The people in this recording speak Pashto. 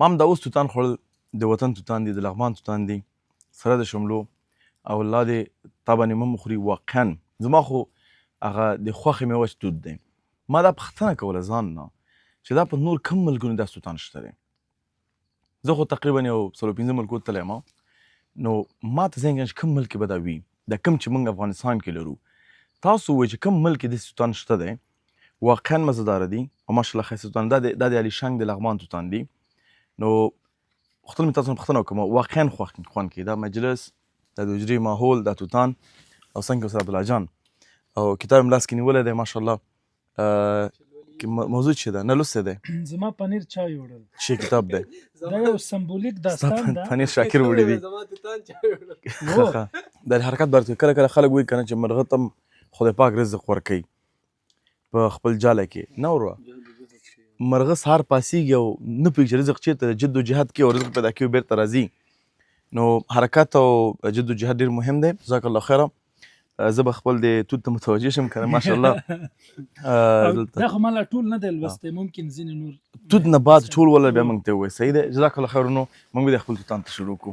ما هم دا اوس توتان خوړل، د وطن توتان دي، د لغمان توتان دي، سره د شملو، او الله دې تا باندې مم خوري. واقعا زما خو هغه د خوښې میوه چې توت دی. ما دا پوښتنه کوله ځان نه چې دا په نور کوم ملکونو داسې توتان شته دی؟ زه خو تقریبا یو 105 ملکو تللی یم، نو ما ته ذهن کې چې کوم ملک کې به دا وي، دا کوم چې موږ افغانستان کې لرو. تاسو ووایئ چې کوم ملک کې داسې توتان شته دی؟ واقعا مزهدار دي او ماشاءالله ښایسته توتان. دا د علیشنګ د لغمان توتان دي. نو غوښتل مې تاسو نه پوښتنه وکړم، واقعا خوښ خوند کوي دا مجلس، دا د حجرې ماحول، دا توتان، او څنګه سره عبدالله جان او کتاب مې لاس کې نیولی دی ماشاءالله. موضوع څه ده؟ نه لوستی دی؟ زما پنیر چا یوړل؟ چې کتاب دی؟ دا یو سمبولیک داستان ده. پنیر شاکر وړي دي. زما توتان چا یوړل؟ د حرکت بار کله کله خلک وایي کنه چې مرغه ته خدای پاک رزق ورکوي په خپل جاله کې، نه وروره، مرغه سهار پاسیږي او نه پوهېږي چې رزق چېرته دی، جد و جهاد کوي او رزق پیدا کوي، بېرته راځي. نو حرکت او جد و جهاد ډېر مهم دی. جزاک الله خیره. زه به خپل د توت ته متوجه شم کنه ماشاءالله. دا خو ما لا ټول نه دی لوستی، ممکن ځینې نور توت نه بعد ټول ولا بیا موږ ته ووایي. صحیح دی، جزاک الله خیر. نو موږ به د خپل توتان ته شروع کړو.